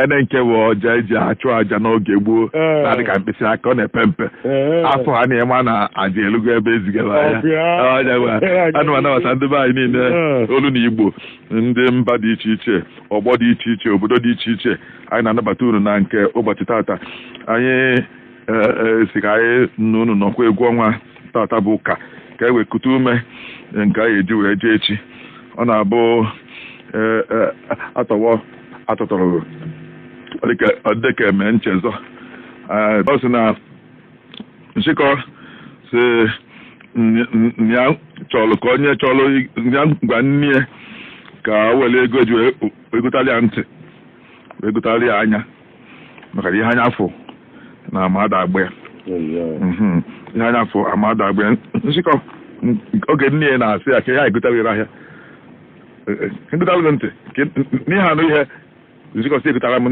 Ene nke bụ ọja eji achụ aja n'oge gboo na-adị ka mkpịsị aka, ọ na-epe mpe. Afọ ha na-eme na aja elugo ebe ezigara ya. Ọja bụ ana m anabata ndị be anyị niile, olu na Igbo, ndị mba dị iche iche, ọgbọ dị iche iche, obodo dị iche iche. Anyị na-anabata unu na nke ụbọchị tata. Anyị si ka anyị na unu nọkwa egwu ọnwa tata bụ ụka, ka e wee kute ume nke anyị eji wee jee echi. Ọ na-abụ atọwọ atọtọrọ, ọ dịka eme nchezọ. Ọ sị na nshịkọ si ya chọrọ ka onye chọrọ ya gwa nne ya ka o were ego ji wee gotalị ya ntị, wee gotalị ya anya, maka na ihe anya afọ na amada agba ya. Ihe anya afọ amada agba ya. Nshịkọ oge nne ya na-asị ya ka ya egotalịrị ahịa, egotalị ntị n'ihe anụ ihe nshịkọ si egotara m.